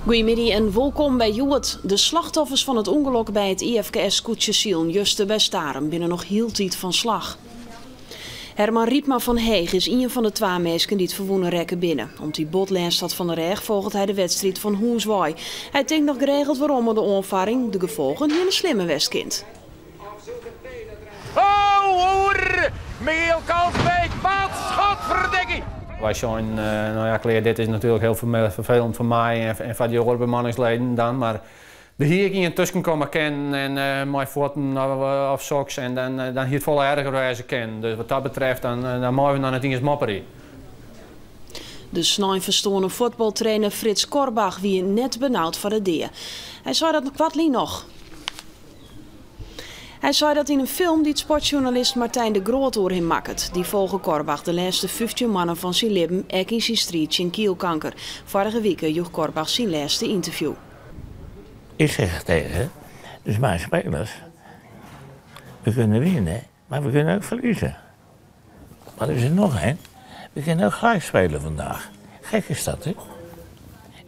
Goeiemiddei en wolkom by Hjoed. De slachtoffers fan it ûngelok by it IFKS skûtsjesilen juster by Starum binne noch hieltyd fan slach. Herman Rypma fan Heech is ien fan de twa minsken dy't ferwûne rekke binne. Om't hy bot lêst hat fan de rêch folget hy de wedstriid fan hûs wei. Hy tinkt noch geregeld werom oan de oanfarring. De gefolgen hiene slimmer west kind. Oh, oer! Michiel Kalsbeek, wat schot, Wij zijn, nou ja, klear, dit is natuurlijk heel vervelend voor mij en voor die oare bemanningsleden dan, mar der hie ek ien tusken komme kinnen en mei fuotten of soks en dan hie it folle erger wêze kinnen. Dus wat dat betreft dan meie we noch net iens mopperje. De snein ferstoarne fuotbaltrainer Frits Korbach wie net benaud foar de dea. Hy sei dat koartlyn noch. Hy sei dat yn in film dy't sportsjoernalist Martijn de Groot oer him makket. Dy folge Korbach de lêste 15 moannen fan syn libben, ek yn syn striid tsjin kielkanker. Foarige wike joech Korbach syn lêste ynterview. Ik zeg tegen, dus mijn spelers, we kunnen winnen, maar we kunnen ook verliezen. Maar er is er nog één. We kunnen ook gelijk spelen vandaag. Gek is dat, hè?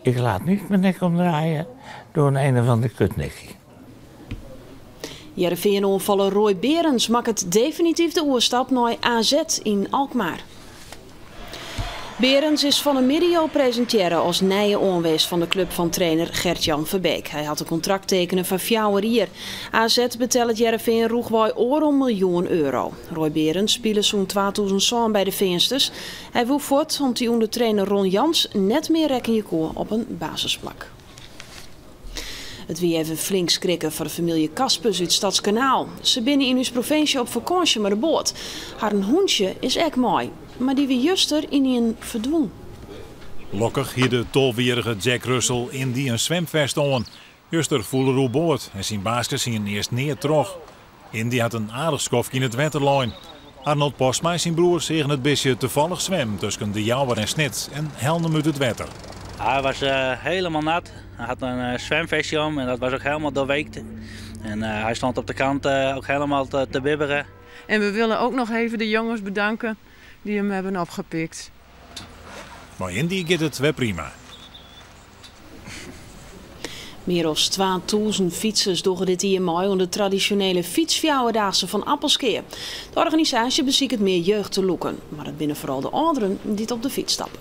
Ik laat niet mijn nek omdraaien door een of ander kutnekje. Hearrenfean-oanfaller Roy Beerens makket definityf de oerstap nei AZ yn Alkmaar. Beerens is fan 'e middei al presintearre as nije oanwinst fan de klup fan trainer Gert-Jan Verbeek. Hy hat in kontrakt tekene foar 4 jier. AZ betellet Hearrenfean rûchwei oardel miljoen euro. Roy Beerens spile sûnt 2007 by de Feansters. Hy woe fuort om't hy ûnder trainer Ron Jans net mear rekkenje koe op in basisplak. It wie even flink skrikke foar de famylje Kaspers út Stadskanaal. Se binne yn ús provinsje op fakânsje mei de boat. Harren hûntsje is ek mei, mar dy wie juster ynienen ferdwûn. Lokkich hie de 12-jierrige Jack Russell yndie in swimfest oan. Juster foel er oerboard en syn baaskes hiene earst neat troch. Indy hat in aardich skoftke yn it wetter lein. Arnold Postma en syn broer seagen it bistje tafallich swimmen tusken De Jouwer en Snits en hellen him út it wetter. Hij was helemaal nat. Hij had een zwemvestje om en dat was ook helemaal doorweekt. En hij stond op de kant ook helemaal te bibberen. En we willen ook nog even de jongens bedanken die hem hebben opgepikt. Mei Indy giet it wer prima. Mear as 2000 fytsers dogge dit jier mei oan de tradisjonele fytsfjouwerdaagse fan Appelskea. De organisaasje besiket mear jeugd te lûken, mar it binne foaral de âlderen dy't op de fyts stappe.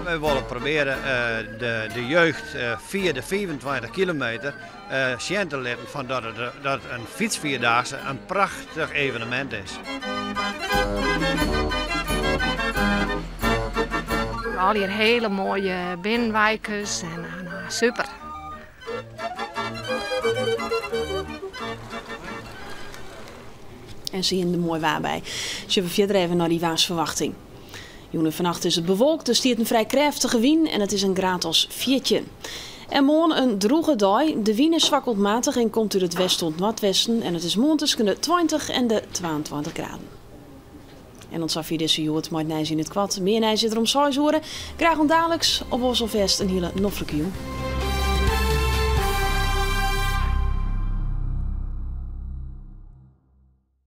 Wy wolle probearje de jeugd fia de 25 kilometer sjen te litten fan dat it dat in fytsvierdaagse in prachtich evenemint is. Allegear hiele moaie binnenweikes en super. En se hiene der moai waar by. Sjogge we fierder even nei dy waarsferwachting. Jûn en fannacht is it bewolkt, der stiet in frij krêftige wyn en it is in graad as 14. En moarn in drûge dei. De wyn is swak oant matich en komt út it west oant noardwesten en it is moarn tusken de 20 en de 22 graden. En oant safier dizze Hjoed mei it nijs yn it koart. Mear nijs is der om 6 oere. Graach oant daliks. Of oars alfêst in hiele noflike jûn.